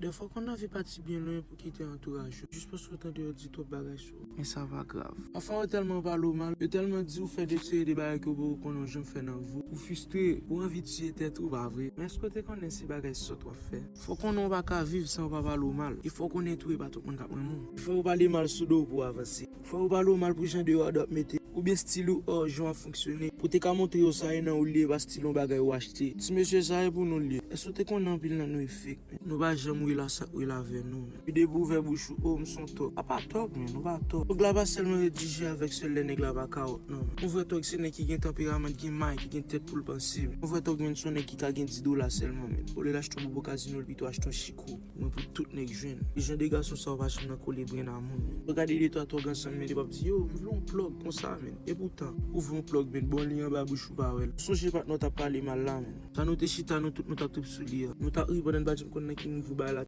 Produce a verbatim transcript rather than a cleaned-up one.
Dèfwa w konn anvi pati byen lwen pou kite antouraj ou, jis paske w tande yo di twòp bagay sou ou. Men sa pa grav. Pafwa yo tèlman pale w mal, yo tèlman di w fè de seri de bagay ke w poko konnen w janm fè nan vi w. Ou fristre, ou anvi tiye tèt ou, pa vre? Men èske w te konnen se bagay sòt w ap fè? Fò w konnen w pa ka viv san yo pa pale w mal. E fò w konnen tou e pa tout moun k ap renmen w. Fò yo pale mal sou do w pou w avanse. Fò yo pale w mal pou jan de rad w ap mete. Oubyen stil ou, jan w ap fonksyone. Pou te ka montre yo sa e nan ou l ye, pa stil yon bagay ou achte. Ti mesye, sa e pou nou l ye. Èske w te konnen anpil nan nou e fake? Nou pa janm rele sa k rele avè nou, men. Epi depi w ouvè bouch ou, o, m s on tòg. A pa tòg, men, nou pa tòg. Tòg la pa sèlman ret jije avèk sèl lè nèg la pa kawòt, non, men. Yon vrè tòg se nèg ki gen tanperaman, ki gen may, ki gen tèt pou l panse, men. Yon vrè tòg, men, s on nèg ki ka gen dis dola sèlman, men. Olye l achte yon bonbon kazino, l pito achte yon chiko. Mwen pou tout nèg jwenn. E jan de gason sa yo pa janm nan kole bren a moun, men. Yo gade de twa tòg ansanm, men, yo p ap di, yo, m vle yon plòg konsa, men. Epoutan, ou vle yon plòg, men, bon, li anba bouch ou pa wè l. Sonje patnè w t ap pale mal la, men. Sa nou te chita, nou tout, nou t ap trip sou li a. Nou t ap ri pandan n pa janm konn nan ki nivo bagay la.